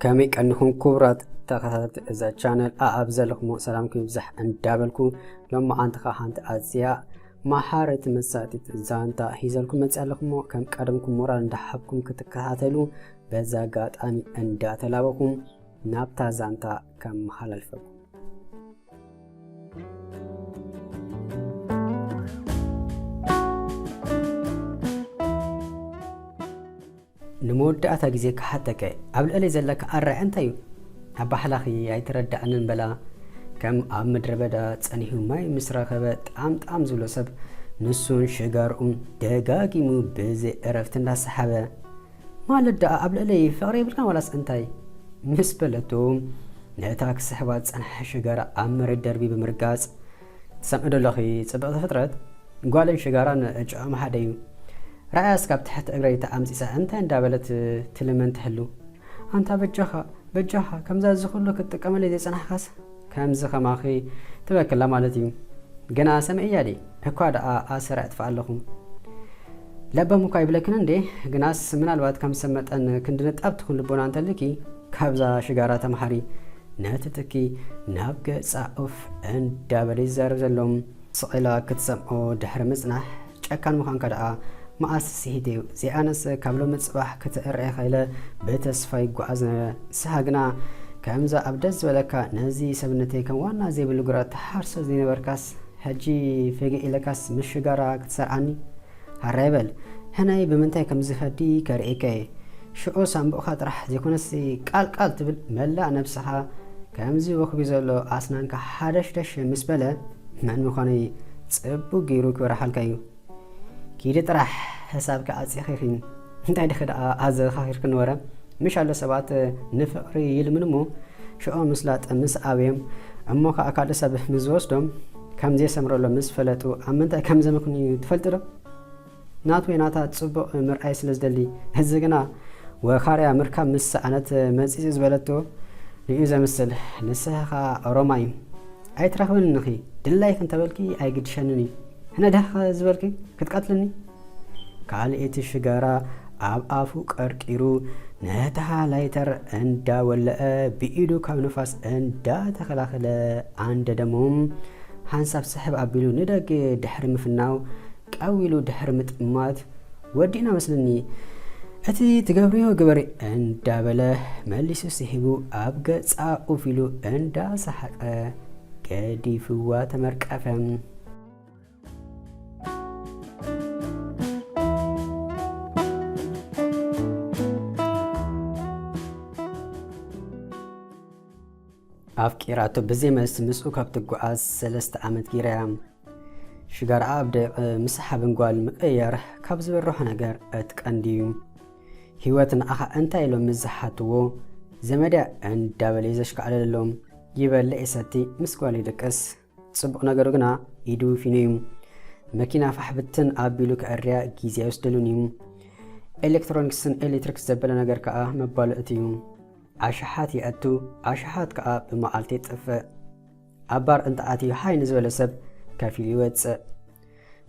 ከመይ ቀኒኹም ክቡራት ተኸታተልቲ እዛ ቻነል? ኣኣብ ዘለኹሞ ሰላምኩም ይብዛሕ እንዳበልኩ፣ ሎማዓንቲ ኸዓ ሓንቲ ኣዝያ መሃሪት መሳጢት ዛንታ ሒዘልኩም መፂኣ ኣለኹሞ፣ ከም ቀደምኩም ሞራል እንዳሃብኩም ክትከታተሉ በዛ ኣጋጣሚ እንዳተላበኹም ናብታ ዛንታ ከመሓላልፈኩም። ንመወዳእታ ግዜ ክሓተከ፣ ኣብ ልዕለይ ዘለካ ኣረኣእያ እንታይ እዩ? ኣባህላኺ ኣይተረዳእንን በላ። ከም ኣብ ምድረ በዳ ጸኒሑ ማይ ምስ ረኸበ ጣም ጣም ዝብሎ ሰብ፣ ንሱን ሽጋርኡን ደጋጊሙ ብዘይ እረፍቲ እንዳሰሓበ፣ ማለት ደኣ ኣብ ልዕለይ ፍቕሪ የብልካን ዋላስ እንታይ? ምስ በለቶ፣ ነታ ክስሕባ ዝጸንሐ ሽጋራ ኣብ መሬት ደርቢዩ ብምርጋጽ፣ ትሰምዒ ዶ ኣለኺ ጽብቕቲ ፍጥረት? ጓልን ሽጋራን ጭዕኦም ሓደ እዩ። ረኣያስ ካብ ትሕቲ እግረይ ተኣምጺሳ እንታይ እንዳበለት ትልምን ትህሉ? ኣንታ በጃኻ፣ በጃኻ፣ ከምዛ እዚ ኩሉ ክትጥቀመለይ ዘይጸናሕካስ ከምዚ ከማኺ ትበክላ ማለት እዩ። ግና ሰሚዐያ ድየ? እኳ ደኣ ኣሰር ኣጥፍኣ ኣለኹ። ለባም እኳ ይብለክን እንዴ፣ ግናስ ምናልባት ከም ሰብ መጠን ክንዲ ንጣብ ትኹን ልቦና እንተልኪ፣ ካብዛ ሽጋራ ተምሃሪ። ነቲ ትኪ ናብ ገጻ ኡፍ እንዳበለ ይዛረብ ዘሎ። ስቕ ኢላ ክትሰምዖ ድሕሪ ምጽናሕ፣ ጨካን ምዃንካ ደኣ መኣስ ስሒተዮ። ዘይኣነስ ካብ ሎሚ ጽባሕ ክትእረ ኢኻ ኢለ ብተስፋ ይጓዓዝ ነበረ። ንስኻ ግና ከምዛ ኣብ ደስ ዝበለካ ነዚ ሰብነተይ ከም ዋና ዘይብሉ ግራት ትሓርሶ ዘይነበርካስ፣ ሕጂ ፈገእ ኢለካስ ምስ ሽጋራ ክትሰርዓኒ? ሃራይ በል፣ ህነይ ብምንታይ ከም ዝፈዲ ከርእየካ እየ። ሽዑ ሳንቡእኻ ጥራሕ ዘይኮነስ ቃል ቃል ትብል መላእ ነብስኻ ከምዚ ወኽቢ ዘሎ ኣስናንካ ሓደሽደሽ ምስ በለ መን ምዃነይ ጽቡቕ ገይሩ ክበርሃልካ እዩ። ኪዲ ጥራሕ ሕሳብኪ ኣጺኺኺ። እንታይ ድኺ ደኣ ኣዘኻኺርክኒ ወረ? ምሽ ኣሎ ሰባት ንፍቕሪ ይልምኑ እሞ ሽዑ ምስ ላጠ ምስ ኣበዮም እሞ ከኣ ካልእ ሰብ ምስ ዝወስዶም ከም ዘየሰምረሎም ምስ ፈለጡ ኣብ ምንታይ ከም ዘምኽንዩ ትፈልጢ ዶ? ናቱ ወይ ናታ ጽቡቕ ምርኣይ ስለ ዝደሊ፣ እዚ ግና ወኻርያ ምርካብ ምስ ሰኣነት መጺጽ ዝበለቶ እዩ ዘምስል። ንስኻ ከኣ ኦሮማይ ኣይትረኽብንን ኢኺ፣ ድላይኪ እንተበልኪ ኣይግድሸንን እዩ። ህነ ድኻ ዝበልኪ ክትቀትልኒ? ካልኣይቲ ሽጋራ ኣብ ኣፉ ቀርቂሩ ነታ ላይተር እንዳወለአ ብኢዱ ካብ ንፋስ እንዳተኸላኸለ ኣንደደሞ። ሓንሳብ ስሕብ ኣቢሉ ንደገ ድሕሪ ምፍናው ቀው ኢሉ ድሕሪ ምጥማት፣ "ወዲእና መስልኒ፣ እቲ ትገብርዮ ግበሪ" እንዳበለ መሊሱ ስሒቡ ኣብ ገጻ ኡፍ ኢሉ እንዳሰሓቀ ገዲፍዋ ተመርቀፈ። ኣፍቂራቶ ብዘይ መልሲ ምስኡ ካብ ትጓዓዝ ሰለስተ ዓመት ገይራ'ያ። ሽጋራኣ ኣብ ደቂቕ ምስሓብን ጓል ምቅይያር ካብ ዝበርሖ ነገር እቲ ቀንዲ እዩ። ህይወት ንዓኻ እንታይ ኢሎም ምስ ዝሓትዎ፣ ዘመድያ እንዳበለ እዩ ዘሽካዕለለሎም። ይበልዕ ይሰቲ፣ ምስ ጓል ይድቅስ። ጽቡቕ ነገሩ ግና ኢዱ ፊኑ እዩ። መኪና ፋሕ ብትን ኣቢሉ ከዕርያ ግዜ ኣይወስደሉን እዩ። ኤሌክትሮኒክስን ኤሌክትሪክ ዘበለ ነገር ከኣ መባልዕቲ እዩ። ኣሽሓት ይኣቱ፣ ኣሽሓት ከኣ ብመዓልቲ ይጥፍእ። ኣብ ባር እንተ ኣትዩ ሃይ ንዝበለ ሰብ ከፊሉ ይወጽእ።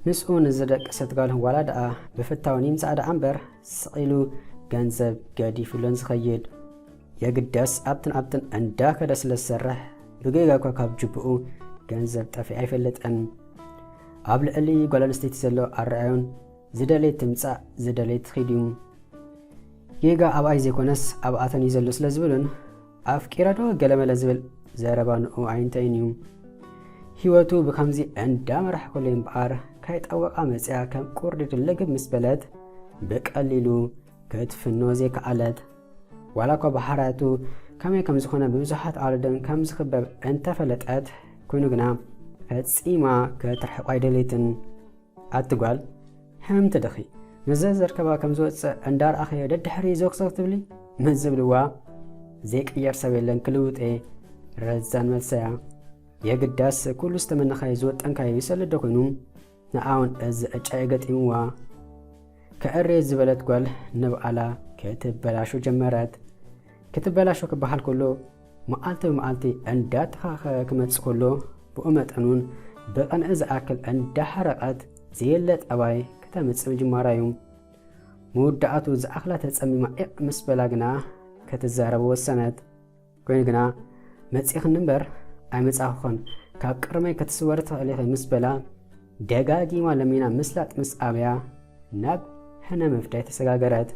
ምስኡ ንዝደቀሰት ጓል ዋላ ደኣ ብፍታውን ይምጻእ ደኣ እምበር፣ ስቕ ኢሉ ገንዘብ ገዲፉለን ዝኸይድ። የግዳስ ኣብትን ኣብትን እንዳከደ ስለ ዝሰርሕ፣ ብጌጋ እኳ ካብ ጅብኡ ገንዘብ ጠፊኡ ኣይፈልጥን። ኣብ ልዕሊ ጓል ኣንስተይቲ ዘሎ ኣረኣዮን ዝደለየት ትምጻእ፣ ዝደለየት ትኺድ እዩ። ጌጋ ኣብኣይ ዘይኮነስ ኣብኣተን እዩ ዘሎ ስለ ዝብሉን፣ ኣፍቂረ ዶ ገለመለ ዝብል ዘረባ ንኡ ኣይንተይን እዩ። ህይወቱ ብከምዚ እንዳመርሐ ከሎ እምበኣር፣ ካይ ጠወቓ መጽያ ከም ቁርዲድ ልግብ ምስ በለት፣ ብቀሊሉ ክትፍኖ ዘይከኣለት። ዋላ እኳ ባህርያቱ ከመይ ከም ዝኾነ ብብዙሓት ኣወለድን ከም ዝኽበብ እንተፈለጠት፣ ኮይኑ ግና ፈጺማ ክትርሕቆ ኣይደለየትን። ኣቲ ጓል፣ ሕምምቲ ድኺ? ምስዚ ዘርከባ ከም ዝወጽእ እንዳረኣኽዮ ደድሕሪ ዞኽዞኽ ትብሊ? ምስ ዝብልዋ፣ ዘይቅየር ሰብ የለን ክልውጥ እየ፣ ረዛን መልሰያ። የግዳስ ኩሉ ዝተመነኻዮ ዝወጠንካዮ ይሰልድ ዶ ኮይኑ? ንኣውን እዚ ዕጫ እዩ ገጢምዋ። ከዕርየ ዝበለት ጓል ንብዓላ ክትበላሾ ጀመረት። ክትበላሾ ክበሃል ከሎ፣ መዓልቲ ብመዓልቲ እንዳተኻኸ ክመጽእ ከሎ፣ ብኡ መጠን እውን ብቕንኢ ዝኣክል እንዳሓረቐት ዘየለ ጠባይ ክተምጽእ ምጅማራ እዩ። መወዳእቱ ዝኣኽላ ተጸሚማ ዒቕ ምስ በላ ግና፣ ክትዛረብ ወሰነት። ኮይኑ ግና፣ "መጺኽኒ እምበር ኣይመጻኹኽን፣ ካብ ቅርመይ ክትስወሪ ትኽእሊ ኢኺ" ምስ በላ፣ ደጋጊማ ለሚና ምስላጥ ምስ ኣብያ፣ ናብ ሕነ ምፍዳይ ተሰጋገረት።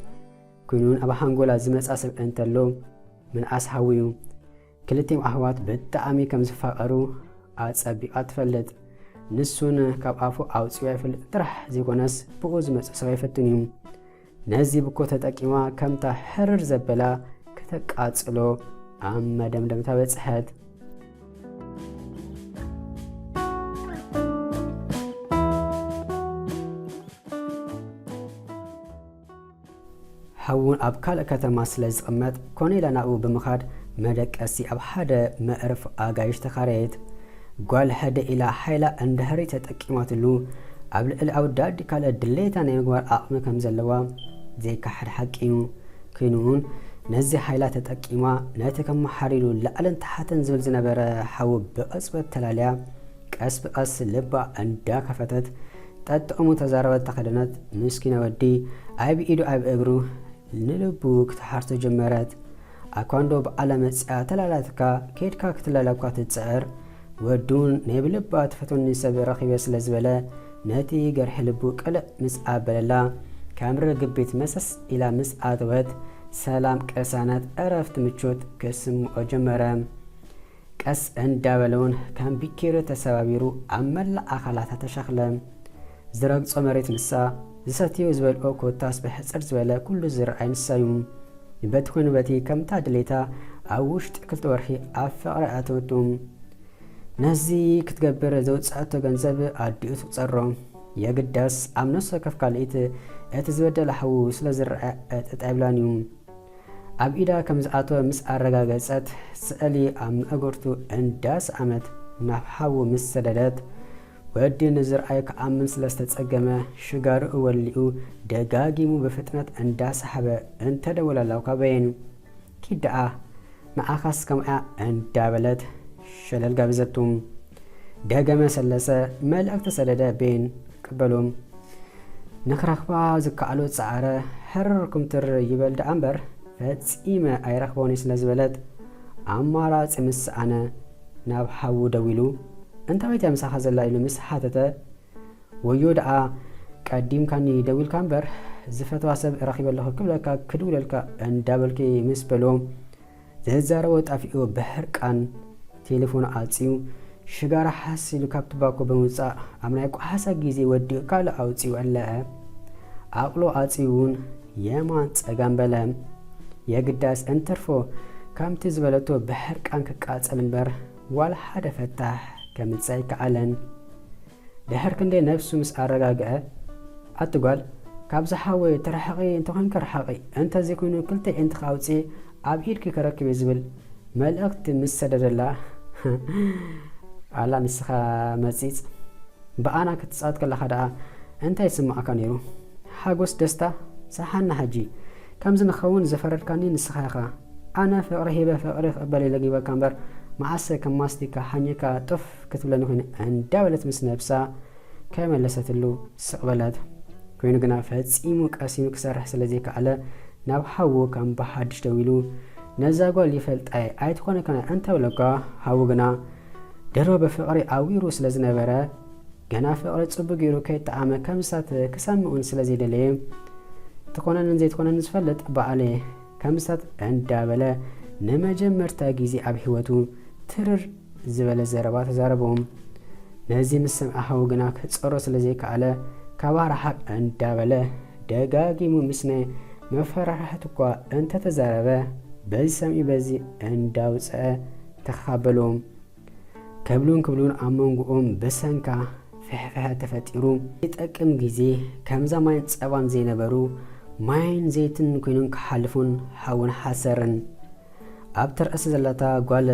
ኮይኑ እውን ኣብ ሓንጎላ ዝመጻ ሰብ እንተሎ፣ ምንኣስ ሓውዩ። ክልቲኦም ኣሕዋት ብጣዕሚ ከም ዝፋቐሩ ኣጸቢቓ ትፈልጥ። ንሱን ካብ ኣፉ ኣውጺኡ ኣይፈልጥ ጥራሕ ዘይኮነስ፣ ብኡ ዝመጽእ ሰብ ኣይፈትን እዩ። ነዚ ብኮ ተጠቂማ፣ ከምታ ሕርር ዘበላ ከተቃጽሎ ኣብ መደምደምታ በጽሐት። ሓውን ኣብ ካልእ ከተማ ስለ ዝቕመጥ፣ ኮነ ኢላ ናብኡ ብምኻድ፣ መደቀሲ ኣብ ሓደ መዕርፎ ኣጋይሽ ተኻረየት። ጓል ሕደ ኢላ ሓይላ እንድሕሪ ተጠቂማትሉ፣ ኣብ ልዕሊ ኣወዳዲ ካልእ ድሌታ ናይ ምግባር ዓቕሚ ከም ዘለዋ ዘይከሓድ ሓቂ እዩ። ኮይኑ እውን፣ ነዚ ሓይላ ተጠቂማ፣ ነቲ ከመሓር ኢሉ ላዕልን ታሕትን ዝብል ዝነበረ ሓው ብቕጽበት ተላልያ፣ ቀስ ብቐስ ልባ እንዳከፈተት፣ ጠጥዑሙ ተዛረበት፣ ተኸደነት። ምስኪና ወዲ፣ ኣብ ኢዱ ኣብ እግሩ ንልቡ ክትሓርቶ ጀመረት። ኣኳንዶ ብዓላ መጽያ ተላላትካ፣ ኬድካ ክትላላኳ ትጽዕር። ወዱን ናይ ብልባ ትፈትወኒ ሰብ ረኺበ ስለ ዝበለ፣ ነቲ ገርሒ ልቡ ቅልዕ ምስ ኣበለላ፣ ከም ርግቢት መሰስ ኢላ ምስ ኣተወት፣ ሰላም ቅሳነት፣ ዕረፍቲ ምቾት ክስምዖ ጀመረ። ቀስ እንዳበለ እውን ከም ቢኬሪ ተሰባቢሩ ኣብ መላእ ኣኻላታ ተሸኽለ። ዝረግጾ መሬት ንሳ፣ ዝሰትዮ ዝበልኦ ኮታስ ብሕጽር ዝበለ ኩሉ ዝረኣይ ንሳዩ። በቲ ኮይኑ በቲ ከምታ ድሌታ ኣብ ውሽጢ ክልተ ወርሒ ኣብ ፍቕሪ ኣተወቱ። ነዚ ክትገብር ዘውጽኣቶ ገንዘብ ኣዲኡ ትቁጸሮ። የግዳስ ኣብ ነፍሲ ወከፍ ካልኢት እቲ ዝበደለ ሓዉ ስለ ዝረኣ ዕጥጥ ኣይብላን እዩ። ኣብ ኢዳ ከም ዝኣተወ ምስ ኣረጋገጸት፣ ስእሊ ኣብ መእገርቱ እንዳሰኣመት ናብ ሓዉ ምስ ሰደደት፣ ወዲ ንዝረኣዮ ክኣምን ስለ ዝተጸገመ፣ ሽጋርኡ ወሊዑ ደጋጊሙ ብፍጥነት እንዳሰሓበ እንተደወለላ እኳ በየን። ኪድ ደኣ ንዓኻስ ከምኣ እንዳበለት ሸለል ጋቢዘቱ። ደገመ ሰለሰ መልእኽቲ ሰደደ ቤን ቅበሎም። ንክረኽባ ዝከኣሎ ጸዓረ ሕርር ኩምትር ይበል ደኣ እምበር ፈጺመ ኣይረኽቦን እየ ስለ ዝበለት ኣማራጺ ምስ ሰኣነ ናብ ሓዉ ደዊሉ፣ "እንታይ እያ ምሳኻ ዘላ?" ኢሉ ምስ ሓተተ፣ "ወዮ ደኣ ቀዲምካኒ ደዊልካ እምበር ዝፈትዋ ሰብ ረኺበ ኣለኹ ክብለካ ክድውለልካ እንዳበልኪ" ምስ በሎ፣ ዝዛረቦ ጠፊኡ ብሕርቃን ቴሌፎኑ ኣጽዩ፣ ሽጋራ ሓስ ኢሉ ካብ ትባኮ ብምውጻእ ኣብ ናይ ቋሓሳ ግዜ ወዲኡ ካልእ ኣውጺኡ ኣለዐ። ዓቕሉ ኣጽዩ እውን የማን ጸጋም በለ። የግዳስ እንትርፎ ከምቲ ዝበለቶ ብሕርቃን ክቃጸል እምበር ዋላ ሓደ ፈታሕ ከምጽእ ኣይከኣለን። ድሕር ክንደይ ነብሱ ምስ ኣረጋግዐ፣ "ኣቲ ጓል፣ ካብዛ ሓወይ ተረሓቒ፣ እንተኾይንኪ ርሓቒ፣ እንተዘይኮይኑ ክልተ ኣዒንትኺ ኣውፅኢ፣ ኣብ ኢድኪ ከረክብ እየ" ዝብል መልእኽቲ ምስ ሰደደላ፣ "ኣላ ንስኻ መፂፅ፣ ብኣና ክትፃወት ከለኻ ደኣ እንታይ ይስምዓካ ነይሩ? ሓጎስ፣ ደስታ? ሰሓና ሕጂ። ከምዚ ንኸውን ዝፈረድካኒ ንስኻ ኢኻ። ኣነ ፍቕሪ ሂበ ፍቕሪ ክቕበል ኢለ ጊበካ እምበር፣ መዓሰ ከም ማስቲካ ሓኝካ ጡፍ ክትብለኒ ኮይኑ?" እንዳበለት ምስ ነብሳ ከመለሰትሉ ስቕ በለት። ኮይኑ ግና ፈጺሙ ቀሲኑ ክሰርሕ ስለ ዘይከኣለ፣ ናብ ሓዉ ከም ብሓድሽ ደዊሉ፣ "ነዛ ጓል ይፈልጣ እየ፣ ኣይትኾነካን እያ" እንተበለኳ፣ ሓዉ ግና ድሮ ብፍቕሪ ኣዊሩ ስለ ዝነበረ፣ ገና ፍቕሪ ጽቡቕ ገይሩ ከይጠዓመ ከምስታት ክሰምዑን ስለ ዘይደለየ፣ "ትኾነንን ዘይትኾነንን ዝፈልጥ ባዕለ እየ" ከምስታት እንዳበለ ንመጀመርታ ግዜ ኣብ ህይወቱ ትርር ዝበለ ዘረባ ተዛረቦም። ነዚ ምስ ሰምዐ ሓዉ ግና ክጸሮ ስለ ዘይከኣለ፣ "ካባኻ ርሓቕ" እንዳበለ ደጋጊሙ ምስ ናይ መፈራርሕት እኳ እንተተዛረበ፣ በዚ ሰሚዑ በዚ እንዳውጽአ ተኻበሎም። ከብሉን ክብሉን ኣብ መንጎኦም ብሰንካ ፍሕፍሐ ተፈጢሩ። ይጠቅም ግዜ ከምዛ ማይን ጸባን ዘይነበሩ ማይን ዘይትን ኮይኑን ክሓልፉን ሓውን ሓሰርን። ኣብቲ ርእሲ ዘለታ ጓል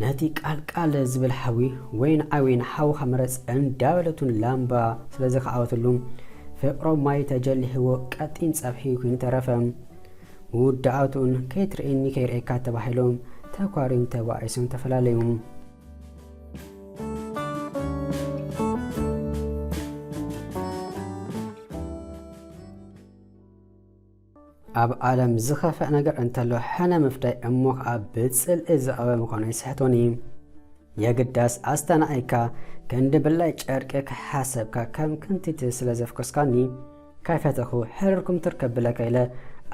ነቲ ቃልቃል ዝብል ሓዊ ወይ ንዓይ ወይ ንሓውኻ ምረጽ እንዳበለቱን ላምባ ስለ ዝኸዓወትሉ ፍቕሮም ማይ ተጀሊሕዎ ቀጢን ጸብሒ ኮይኑ ተረፈ። መወዳእትኡን ከይትርእየኒ ከይርእየካ ተባሂሎም ተኳርዮም ተባኢሶም ተፈላለዩ። ኣብ ዓለም ዝኸፍእ ነገር እንተሎ ሕነ ምፍዳይ እሞ ኸኣ ብጽልኢ ዝቐበ ምዃኑ ይስሕቶኒ። የግዳስ ኣስተናኣይካ ክንዲ ብላይ ጨርቂ ክሓሰብካ ከም ክንቲቲ ስለ ዘፍከስካኒ ካይፈተኹ ሕርርኩም ትርከብ ብለካ ኢለ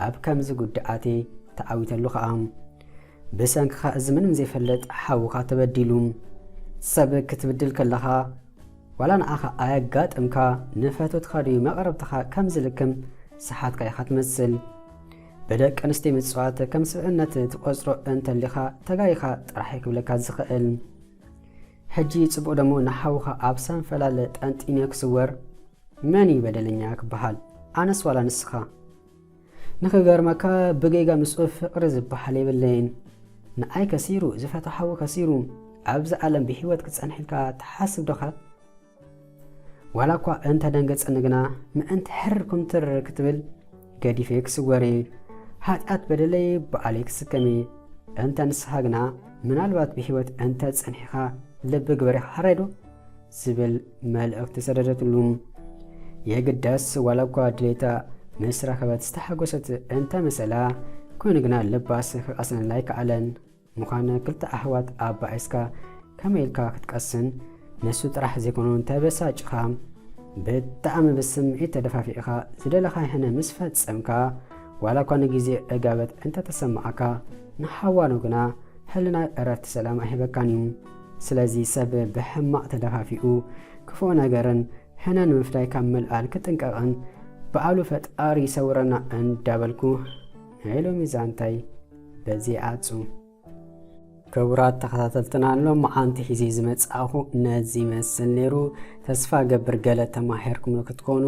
ኣብ ከምዚ ጉዳኣቲ ተዓዊተሉ ኸኣ። ብሰንክኻ እዚ ምንም ዘይፈልጥ ሓውኻ ተበዲሉ። ሰብ ክትብድል ከለኻ ዋላ ንዓኻ ኣየጋጥምካ ንፈቶትኻ ድዩ መቕረብትኻ ከም ዝልክም ሰሓትካ ኢኻ ትመስል። ብደቂ ኣንስትዮ ምጽዋት ከም ስብእነት ትቆጽሮ እንተሊኻ ተጋይኻ ጥራሕ ክብለካ ዝኽእል። ሕጂ ጽቡቕ ደሞ ንሓውኻ ኣብ ሳንፈላል ጠንጢነ ክስወር መን እዩ በደለኛ ክበሃል? ኣነስ ዋላ ንስኻ? ንኽገርመካ ብጌጋ ምስኡ ፍቕሪ ዝበሃል የብለይን። ንኣይ ከሲሩ ዝፈቶ ሓዊ ከሲሩ ኣብዚ ዓለም ብህይወት ክጸንሕ ኢልካ ትሓስብ ዶኻ? ዋላ እኳ እንተ ደንገጸኒ ግና ምእንቲ ሕር ኩምትር ክትብል ገዲፈ ክስወር እየ። ሓጢኣት በደለይ በኣለይ ክስከም እየ። እንተ ንስኻ ግና ምናልባት ብህይወት እንተ ጸኒሕኻ ልቢ ግበር ኢኻ ሕራይ ዶ? ዝብል መልእኽቲ ሰደደትሉ። የግዳስ ዋላ እኳ ድሌታ ምስ ረኸበት ዝተሓጎሰት እንተ መሰላ ኮይኑ ግና ልባስ ክቐስነላ ኣይከኣለን። ምዃን ክልተ ኣሕዋት ኣባኢስካ ከመይ ኢልካ ክትቀስን ንሱ ጥራሕ ዘይኮኑ ተበሳጭኻ ብጣዕሚ ብስምዒት ተደፋፊእኻ ዝደለኻዮ ሕነ ምስ ፈጸምካ ዋላ እኳ ንግዜ ዕጋበት እንተተሰማዓካ ንሓዋኑ ግና ሕልናይ ዕረፍቲ ሰላም ኣይህበካን እዩ። ስለዚ ሰብ ብሕማቕ ተደፋፊኡ ክፉእ ነገርን ሕነ ንምፍዳይ ካብ ምልዓል ክጥንቀቕን በዓሉ ፈጣሪ ይሰውረና እንዳበልኩ ናይ ሎሚ ዛንታይ በዚ ይዓጹ። ክቡራት ተኸታተልትና ሎማዓንቲ ሒዘ ዝመጻእኹ ነዚ ይመስል ነይሩ። ተስፋ ገብር ገለ ተማሂርኩምሉ ክትኮኑ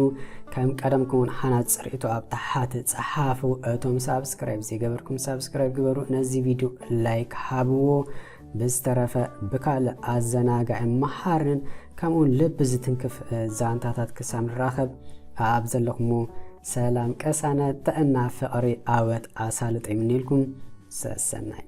ከም ቀደምኩም እውን ሓናጽ ርእይቶ ኣብ ታሕቲ ጸሓፉ። እቶም ሳብስክራይብ ዘይገበርኩም ሳብስክራይብ ግበሩ። ነዚ ቪድዮ ላይክ ሃብዎ። ብዝተረፈ ብካልእ ኣዘናጋዕን መሃርንን ከምኡውን ልቢ ዝትንክፍ ዛንታታት ክሳብ ንራኸብ ኣብ ዘለኹሞ ሰላም ቅሳነት ጥዕና ፍቕሪ ዓወት ኣሳልጦ ይምነየልኩም። ሰሰናዩ።